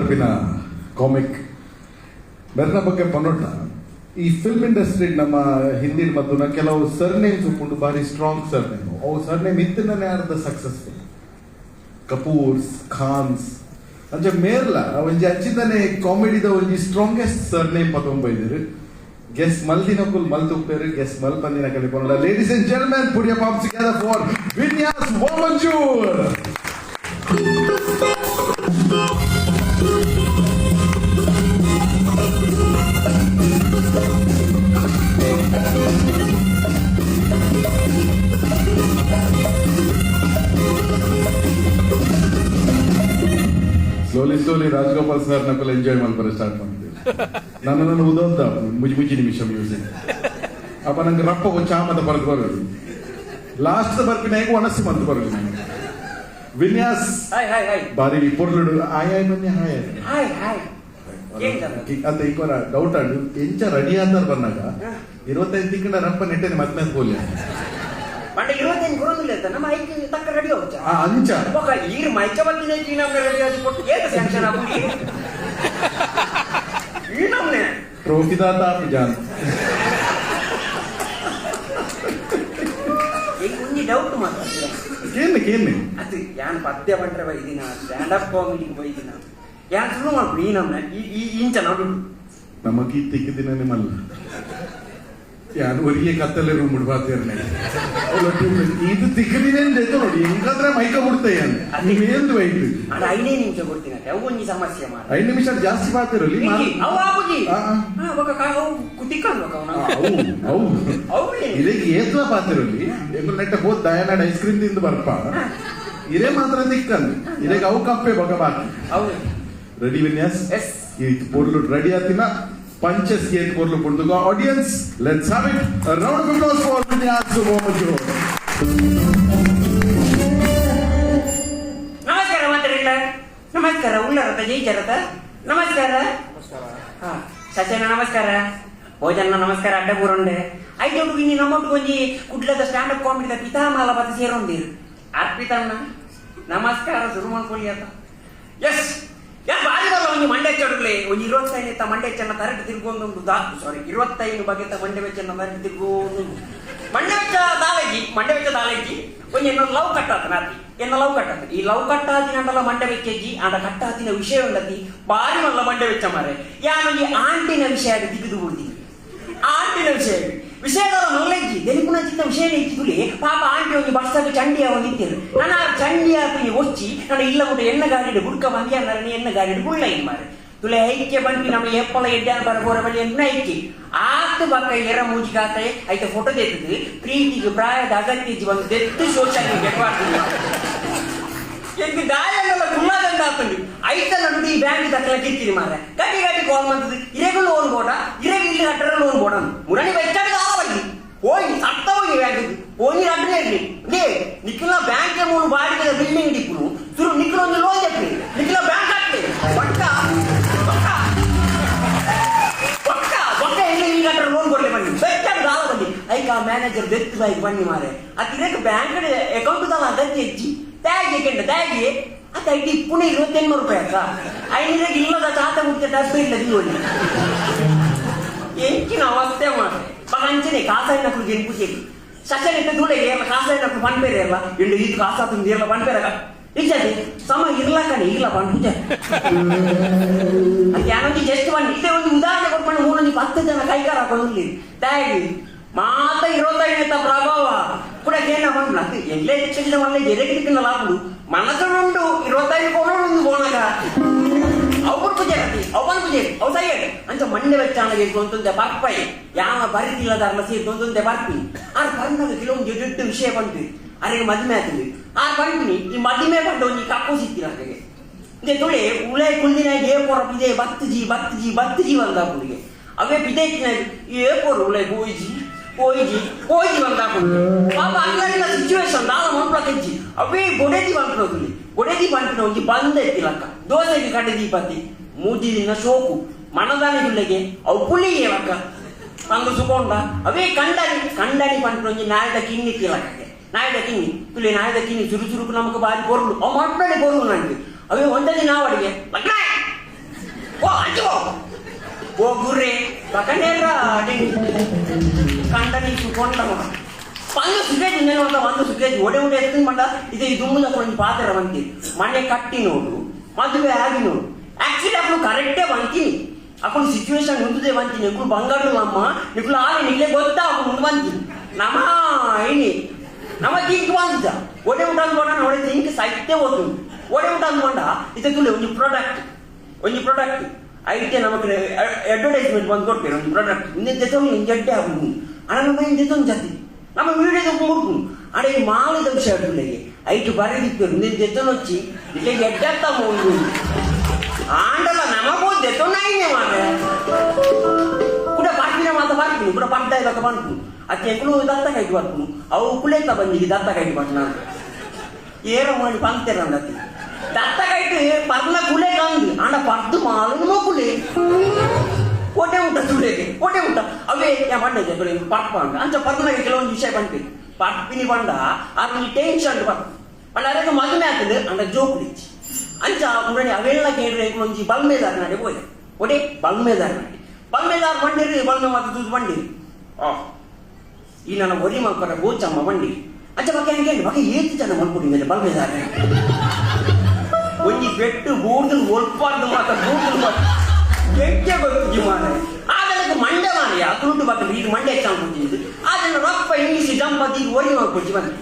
ಬರ್ಪಿನ ಕಾಮಿಕ್ ಮೆರ್ನ ಬಗ್ಗೆ ಪನೊಟ್ಟ ಈ ಫಿಲ್ಮ್ ಇಂಡಸ್ಟ್ರಿ ನಮ್ಮ ಹಿಂದಿನ ಮತ್ತು ಕೆಲವು ಸರ್ನೇಮ್ಸ್ ಉಪ್ಪುಂಡು, ಬಾರಿ ಸ್ಟ್ರಾಂಗ್ ಸರ್ನೇಮ್. ಅವು ಸರ್ನೇಮ್ ಇತ್ತಿನೇ ಅರ್ಧ ಸಕ್ಸಸ್ಫುಲ್. ಕಪೂರ್ಸ್, ಖಾನ್ಸ್ ಅಂಚ ಮೇರ್ಲ ಒಂಜಿ ಅಂಚಿಂದನೆ ಕಾಮಿಡಿದ ಒಂಜಿ ಸ್ಟ್ರಾಂಗೆಸ್ಟ್ ಸರ್ನೇಮ್ ಪತೊಂಬೈದಿರು. ಗೆಸ್ ಮಲ್ದಿನಕುಲ್ ಮಲ್ತುಪ್ಪೇರು, ಗೆಸ್ ಮಲ್ಪಂದಿನ ಕಲಿ ಪನೊಡ. Ladies and gentlemen, put your palms together for Vinyas Vamanjoor. Slowly slowly Rajgopal sir Nakul enjoy ಮಲ್ಪರೆ ಸ್ಟಾರ್ಟ್ ಮಾಡ್ತೀವಿ. ನಾನು ನನ್ನ ಉದೋದ್ದ ಮುಜಿ ಮುಜಿ ನಿಮಿಷ ಮ್ಯೂಸಿಕ್ ಅಪ್ಪ ನಂಗೆ ರಪ್ಪ ಚಾಮದ ಬರೆದು ಬರೋದು ಲಾಸ್ಟ್ ಬರ್ಪಿನ ಹೇಗೆ ಒಣಸಿ ಮಂತ್ ಬರೋದು. ವಿನ್ಯಾಸ್, ಹಾಯ್ ಹಾಯ್ ಹಾಯ್. ಬಾರಿ ಪೊರ್ಲುಡು. ಆಯ್ ಆಯ್ ಮನ್ಯ ಹಾಯ್. Hi hi. ಅಂತ ಇಕೋರ ಡೌಟ್ ಆಡು ಎಂಚ ರೆಡಿ ಆತಾರ ಬಂದಾಗ 25 ತಿಂಗಳ ರಪ್ಪ ನೆಟ್ಟನೆ ಮದ್ಮೆ ಪೋಲಿ. ಪಂಡ 25 ಕೊರೊಂದಿಲ್ಲ ಅಂತ ನಮ್ಮ ಐಕ್ ತಕ್ಕ ರೆಡಿ ಹೋಗ್ಚ. ಆ ಅಂಚ. ಒಕ್ಕ ಈರ್ ಮೈಕ ಬಂದಿನ ಈ ನಮ್ನೆ ರೆಡಿ ಆಗಿ ಕೊಟ್ಟು ಏತ ಸ್ಯಾಂಕ್ಷನ್ ಆಪುಂಡು ಈ ನಮ್ನೆ. ಟ್ರೋಫಿ ದಾತ ಜಾನ್. ಈಗ ಒಂಜಿ ಡೌಟ್ ಮಾತ್ರ. ಕೇನ್ ಕೇನ್. ಅದು ಯಾನ್ ಪದ್ಯ ಪಂಡ್ರೆ ಬೈದಿನ, ಸ್ಟ್ಯಾಂಡ್ ಅಪ್ ಕಾಮಿಡಿಗೆ ಬೈದಿನ, ಯಾನ್ ಸುಳ್ಳು ಮಾಡ್ಬಿಡು ಈ ನಮ್ನೆ ಈ ಈ ಇಂಚ ನಡು. ನಮಗ್ ಈ ತಿಕ್ಕಿದಿನ ಮಲ್ಲ ಯಾನು ಒರಿಗೆ ಕತ್ತಲೆ ರೂಮ್ ಬಾತಿರ್ನೆ ಇದು ತಿಕ್ಕಿದಿನ ಅಂತ ನೋಡಿ ಹೆಂಗಾದ್ರೆ ಮೈಕ ಬಿಡ್ತೆ ಯಾನ್ ನೀವೇಂದು ವೈಟ್. ಅಡ 5 ನಿಮಿಷ ಕೊಡ್ತೀನಿ, ಅವು ಒಂಜಿ ಸಮಸ್ಯೆ ಮಾರ. 5 ನಿಮಿಷ ಜಾಸ್ತಿ ಬಾತಿರಲಿ. ಅವು ಆಪುಜಿ. ಆ, ಆ. ಹಾ, ಬೊಕ ಅವು ಕುತಿಕನ್ ಬೊಕ ಅವನ. ಅವು ಅವು ಅವು. ಇದಕ್ಕೆ ಏತ್ಲ ಬಾತಿರಲಿ ಎಂಗುಲ್ ನೆಟ್ಟ ಹೋದ್ ದಯನಾಡ್ ಐಸ್ ಕ್ರೀಮ್ ತಿಂದು ಬರ್ಪ ಇರೇ ಮಾತ್ರ ತಿಕ್ಕಂದು ಇದಕ್ಕೆ ಅವು ಕಪ್ಪೆ ಬೊಕ ಬಾಕಿ. ಅವು. ರೆಡಿ ವಿನ್ಯಾಸ್? ಎಸ್. ಈ ಪೊರ್ಲು ರೆಡಿ ಆತಿನ ಪಂಚಸ್ ಗೇಟ್ ಪೊರ್ಲು ಪುಂಡುಗ. Audience, let's have it, round of applause for Vinyas Vamanjoor. ನಮಸ್ಕಾರ ಮಾತಾಡಿಲ್ಲ, ನಮಸ್ಕಾರ ಉಳ್ಳರತ ಜೈಚರತ ನಮಸ್ಕಾರ. ಹಾ ಸಚನ ನಮಸ್ಕಾರ, ಭೋಜನ ನಮಸ್ಕಾರ. ಅಡ್ಡ ಬೂರುಂಡೆ ಐದು ಇನ್ನು ನಮ್ಮೊಟ್ಟು ಒಂಜಿ ಕುಡ್ಲದ ಸ್ಟ್ಯಾಂಡ್ ಅಪ್ ಕಾಮಿಡಿದ ಪಿತಾಮಲ ಬತ್ತ ಸೇರೊಂದಿರು ಅರ್ಪಿತಣ್ಣ ನಮಸ್ಕಾರ. ಶುರು ಮಾಡ್ಕೊಳ್ಳಿ ಅಂತ. ಎಸ್, ಯಾರು ಬಾರಿ ಬಲ್ಲ ಒಂಜಿ ಮಂಡೆ ಚಡುಗ್ಲೆ ಒಂಜಿ 25 ಎತ್ತ ಮಂಡೆ ಚೆನ್ನ ತರಟು ತಿರ್ಗೊಂದುಂಡು ದಾ ಸಾರಿ 25 ಬಗೆತ ಮಂಡೆ ವೆಚ್ಚನ್ನ ತರಟು ತಿರ್ಗೋಂದುಂಡು. ಮಂಡೆ ವೆಚ್ಚ ದಾಲಜಿ, ಮಂಡೆ ವೆಚ್ಚ ದಾಲಜಿ ಒಂಜಿ ಎನ್ನ ಲವ್ ಕಟ್ಟಾತ ನಾತಿ ಎನ್ನ ಲವ್ ಕಟ್ಟಾತ. ಈ ಲವ್ ಕಟ್ಟಾತಿನಂಡಲ ಮಂಡೆ ವೆಚ್ಚಜ್ಜಿ ಆಂಡ ಕಟ್ಟಾತಿನ ವಿಷಯ ಉಂಡತಿ ಬಾರಿ ಮಲ್ಲ ಮಂಡೆ ವೆಚ್ಚ ಮಾರೆ. ಯಾನೊಂಜಿ ಆಂಟಿನ ವಿಷಯ ದಿಗಿದು ಬಿಡ್ತೀನಿ. ಆಂಟಿನ ವಿಷಯ ವಿಷಯದಲ್ಲ ಮಲ್ಲಜ್ಜಿ ದೆನಿಪುನ ಚಿತ್ತ ವಿಷಯ ಇಚ್ಚಿದುಲಿ ಪಾಪ ಆಂಟಿ ಒಂಜಿ ಬಸ್ಸಾಗ ಚಂಡಿ ಅವನು ನಿಂತಿರು. ನನ್ನ ಚಂಡಿ ಆಪಿನಿ ಒಚ್ಚಿ ನನ್ನ ಇಲ್ಲ ಮುಟ್ಟ ಎಣ್ಣ ಗಾಡಿಡು ಗುಡ್ಕ ಬಂದಿ ಅನ್ನರನಿ ಎಣ್ಣ ಗಾಡಿಡು ಗುಳ್ಳ ಇನ್ ಮಾರೆ ತುಲೆ ಐಕ್ಯ ಬಂಪಿ ನಮ್ಮ ಎಪ್ಪಲ ಎಡ್ಡಾನ ಬರ ಬೋರ ಬಳಿ ಅಂತ ಐಕ್ಕಿ ಆತು ಬಕ್ಕ ಎರ ಮೂಜಿ ಕಾತೆ ಐತ ಫೋಟೋ ತೆಗೆದು ಪ್ರೀತಿಗೆ ಪ್ರಾಯದ ಅಗತ್ಯ ಬಂದು ದೆತ್ತು ಸೋಷಿಯಲ್ ಮೀಡಿಯಾ ಎಂಕ್ ದಾಯನ್ನೆಲ್ಲ ಗುಲ್ಲಾದಂತ ಆತುಂಡು. ಐತಲ್ಲ ನುಡಿ ಬ್ಯಾಂಕ್ ತಕ್ಕಲ ಕಿರ್ಕಿರಿ ಮಾರೆ ಗಟ್ಟಿ ಗಟ್ಟಿ ಕಾಲ್ ಮಂತದ್ದು ಇರೆಗೂ ಲೋನ್ ಬೋಟ ಇರೆಗೆ ಇಲ್ಲಿ ಕಟ್ಟರ ಲೋನ್ ಬೋಡ ಮುರಣಿ ಬೆಚ್ಚಾಡಿ ದಾಲ ಹೋಗಿ ಸತ್ತ ಹೋಗಿ ಬ್ಯಾಂಕ್ ಹೋಗಿ ರಡ್ಡನೇ ಇರ್ಲಿ ಲೇ ನಿಖಿಲ ಬ್ಯಾಂಕ್ ಮೂರು ಬಾಡಿಗೆ ಬಿಲ್ಡಿಂಗ್ ಡಿಪ್ಪುನು ಸುರು ನಿಖಿಲ ಒಂದು ಲೋನ್ చెప్పి ನಿಖಿಲ ಬ್ಯಾಂಕ್ ಕಟ್ಟಿ ಒಕ್ಕ ಒಕ್ಕ ಒಕ್ಕ ಒಕ್ಕ ಎಲ್ಲಿ ಇಲ್ಲಿ ಕಟ್ಟರ ಲೋನ್ ಕೊಡ್ಲಿ ಬನ್ನಿ ಬೆಚ್ಚಾಡಿ ದಾಲ ಬನ್ನಿ ಐಕ ಆ ಮ್ಯಾನೇಜರ್ ದೆತ್ತು ಬೈಕ್ ಬನ್ನಿ ಮಾರೆ ಅತಿರೇಕ ಬ್ಯಾಂಕ್ ಅಕೌಂಟ್ ದಾಲ ಅಗತ್ಯ ಹೆಚ್ಚಿ ತ್ಯಾಗಿ ಕೆಂಡ ತ್ಯಾಗಿ ಅತ್ತ ಐಡಿ ಪುಣೆ 28 ರೂಪಾಯಿ ಅಕ್ಕ ಐನೂರಿಗೆ ಇಲ್ಲದ ಚಾತ ಮುಟ್ಟ ಡಬ್ಬ ಇಲ್ಲ ದಿವಳಿ ಎಂಚಿನ ಅವಸ್ಥೆ ಮಾರೆ. ಅಂಚನೆ ಕಾಸಾಯಿನప్పుడు ಗೆಂಪು ಸೇರಿ ಸಚನ ಇತ್ತ ದೂಳೆ ಏರ್ಲ ಕಾಸಾಯಿನప్పుడు ಪನ್ಪೇರೆ ಇರ್ಲ ಇಂಡು ಇದು ಕಾಸಾತುಂದು ಇರ್ಲ ಪನ್ಪೇರಕ ಇಜ್ಜದೆ ಸಮ ಇರ್ಲಕ್ಕನೆ ಇರ್ಲ ಪನ್ಪುಜ ಅದು ಯಾನೊಂಜಿ ಜಸ್ಟ್ ಬನ್ನಿ ಇದೇ ಒಂದು ಉದಾಹರಣೆ ಕೊಟ್ಕೊಂಡು ಮೂರೊಂಜಿ 10 ಜನ ಕೈಕಾರ ಹಾಕೊಂಡು ತ್ಯಾಗಿ ಮಾತ 25 ಪ್ರಭಾವ ಕೂಡ ಕೇನ ಪನ್ಪುನ ಅದು ಎಲ್ಲೇ ಹೆಚ್ಚಿನ ಒಳ್ಳೆ ಎರೆಗೆ ದಿಕ್ಕಿನ ಲಾಭಡು ಮನಸ್ಸುಂಡು 25 ಕೋಣೊಂದು ಬೋನಗ ಅವ್ರು ಪೂಜೆ ಅವನ್ ಪೂಜೆ ಅವು ಸರಿಯಾಗಿ ಅಂಚ ಮಂಡೆ ವೆಚ್ಚಾಣಗೆ ಒಂದೊಂದೇ ಬರ್ಪೈ ಯಾವ ಬರಿತಿಲ್ಲದಾರ್ಲ ಸೇರಿ ಒಂದೊಂದೇ ಬರ್ಪಿ ಆರ್ ಪರ್ನಾಗ ಕೆಲವೊಂದು ಎಡ್ಡು ವಿಷಯ ಬಂತು ಅರೆಗೆ ಮದುವೆ ಆಯ್ತು ಆರ್ ಪನ್ಪಿನಿ ಈ ಮದುವೆ ಪಂಡ ಒಂಜಿ ಕಪ್ಪು ಸಿಕ್ಕಿಲ್ಲ ಅರೆಗೆ ಇಂದೆ ತುಳೆ ಉಳೆ ಕುಂದಿನ ಏ ಪೊರ ಪಿದೆ ಬತ್ತು ಜಿ ಬತ್ತು ಜಿ ಬತ್ತು ಜಿ ಬಂದ ಪುಳಿಗೆ ಅವೇ ಪಿದೆ ಏ ಪೊರ ಉಳೆ ಗೋಯ್ಜಿ ಪೋಯ್ಜಿ ಪೋಯ್ಜಿ ಬಂದ ಪುಳಿಗೆ ಪಾಪ ಅಲ್ಲಲ್ಲ ಸಿಚುವೇಶನ್ ದಾಲ ಮಂಪ್ಲ ಕೆಜ್ಜಿ ಅವೇ ಬೊಡೆದಿ ಬಂಪುನ ಬೊಡೆದಿ ಬಂಪಿನ ಒಂಜಿ ಬಂದ ಎತ್ತಿಲಕ್ಕ ದೋಸೆಗೆ ಕಡೆ ದೀಪತಿ ಮೂಜಿ ದಿನ ಶೋಕು ಮನದಾನಿ ಗುಳ್ಳೆಗೆ ಅವು ಪುಳಿಗೆ ಲಕ್ಕ ತಂದು ಸುಕೊಂಡ ಅವೇ ಕಂಡನಿ ಕಂಡನಿ ಪಂಪಿನ ಒಂಜಿ ನಾಯದ ಕಿನ್ನಿ ತಿಲಕಕ್ಕೆ ನಾಯದ ಕಿನ್ನಿ ತುಳಿ ನಾಯದ ಕಿನ್ನಿ ಚುರು ಚುರುಕು ನಮಕ್ ಬಾರಿ ಪೊರ್ಲು ಅವು ಮಕ್ಕಳೇ ಪೊರ್ಲು ನಂಗೆ ಅವೇ ಒಂದೇ ನಾವು ಅಡಿಗೆ ಲಗ್ನ ಓ ಅಂಚು ಓ ಗುರ್ರೆ ಬಕನೇರ ಕಂಡ ನೀ ಕೊಂಡ ಪಂದು ಸುಖೇಜ್ ಅಂತ ಒಂದು ಸುಖೇಜ್ ಒಡೆ ಒಡೆ ಎತ್ತಿನ ಮಂಡ ಇದು ಈ ದುಮ್ಮುದ ಒಂದು ಪಾತ್ರ ಬಂತಿ ಮನೆ ಕಟ್ಟಿ ನೋಡು ಮದುವೆ ಆಗಿ ನೋಡು. ಆಕ್ಚುಲಿ ಅప్పుడు ಕರೆಕ್ಟೇ ಬಂತೀನಿ ಅప్పుడు ಸಿಚುವೇಶನ್ ಮುಂದೆ ಬಂತೀನಿ ನಿಕ್ಕಳು ಬಂಗಾರು ಅಮ್ಮ ನಿಕ್ಕಳು ಆಗಿ ನಿಲ್ಲೇ ಗೊತ್ತಾ ಮುಂದೆ ಬಂತೀನಿ ನಮ್ಮ ಇನಿ ನಮ್ಮ ತಿಂಕ್ ಬಂದ ಒಡೆ ಉಂಟು ಅಂದ್ಕೊಂಡ ಒಡೆ ತಿಂಕ್ ಸೈತೆ ಓದು ಒಡೆ ಉಂಟು ಅಂದ್ಕೊಂಡ ಇದಕ್ಕೆ ಒಂದು ಪ್ರಾಡಕ್ಟ್ ಒಂಜಿ ಪ್ರಾಡಕ್ಟ್ ಐತೆ ನಮಕ್ ಅಡ್ವರ್ಟೈಸ್ಮೆಂಟ್ ಬಂದು ಕೊಡ್ತೀರಿ ಒಂದು ಪ್ರಾಡಕ್ಟ್ ಇಂದ ಜೊತೆ ಜಡ್ಡೆ ಆಗುದು ಅಣ್ಣ ನಮ್ಮ ಜೊತೆ ಜಾತಿ ನಮ್ಮ ವೀಡಿಯೋ ಮುಡ್ಕು ಅಡೆ ಈ ಮಾಲದ ವಿಷಯ ಅಡ್ಡುಲೆಗೆ ಐಟು ಬರೆದಿತ್ತು ನಿನ್ನ ಜೊತೆ వచ్చి ಇಲ್ಲೇ ಎಡ್ಡತ್ತ ಒಂದು ಆಂಡಲ ನಮಗೂ ದೆತೊನಾಯಿನೆ ಮಾರೆ ಕೂಡ ಪಾರ್ಕಿನ ಮಾತ ಪಾರ್ಕಿನಿ ಕೂಡ ಪಡ್ಡ ಇಲ್ಲಕ ಬಂತು ಅತ್ತೆ ಎಂಕುಲು ದತ್ತ ಕೈಟ್ ಬರ್ಪುನು ಅವು ಕುಲೇತ ಬಂದಿಗೆ ದತ್ತ ಕೈಟ್ ಪಟ್ನ ಏರ ಮಾಡಿ ಪಂತೆರಂದತಿ ದತ್ತ ಕೈಟ್ ಪರ್ನ ಕುಲೆ ಕಂದು ಆಂಡ ಪರ್ದು ಮಾಲುನು ಕುಲೆ ಕೋಟೆ ಉಂಟ ತುಳೆಗೆ ಕೋಟೆ ಉಂಟ ಅವೇ ಯಾ ಬಂಡ ಪರ್ಪ ಅಂಡ ಅಂಚ ಪರ್ನಾಗೆ ಕೆಲವೊಂದು ವಿಷಯ ಬಂತು ಪರ್ಪಿನಿ ಬಂಡ ಆರು ಟೆನ್ಷನ್ ಬರ್ಪ ಪಂಡ ಅರೆಗೆ ಮದುವೆ ಆಗ್ತದೆ ಅಂಡ ಜೋಕುಡಿಚ್ಚಿ ಅಂಚ ಮುರಣಿ ಅವೆಲ್ಲ ಕೇಂದ್ರ ಒಂಜಿ ಬಲ್ಮೇದಾರ್ ನಾಡೆ ಪೋಯೆ ಒಡೆ ಬಲ್ಮೇದಾರ್ ನಾಡೆ ಬಲ್ಮೇದಾರ್ ಬಂಡಿರಿ ಬಲ್ಮೆ ಮಾತು ತೂದು ಬಂಡಿರಿ ಆ ಈ ನನ್ನ ಒರಿ ಮಲ್ಪರ ಗೋಚಮ್ಮ ಬಂಡಿರಿ ಅಂಚ ಬಗೆ ಹಂಗೆ ಬಗೆ ಏತು ಜನ ಮಲ್ಪುಡಿ ಮೇಲೆ ಬಲ್ಮೇದಾರ್ ಒಂಜಿ ಬೆಟ್ಟು ಬೂರ್ದು ಒಲ್ಪಾರ್ದು ಮಾತ ಬೂರ್ದು ಮಾತ ಎಂಕೆ ಗೊತ್ತು ಮಾರೆ ಆದಕ್ಕೆ ಮಂಡೆ ಮಾರಿ ಅತುಂಟು ಬಕ್ಕ ಈಗ ಮಂಡೆ ಹೆಚ್ಚಾಗಿ ಕೊಟ್ಟಿದ್ದು ಅದನ್ನು ರೊಪ್ಪ ಇಂಗ್ಲೀಷ್ ಜಂಪತಿ ಒರಿ ಮಾಡ್ಕೊಡ್ಚಿ ಬಂದು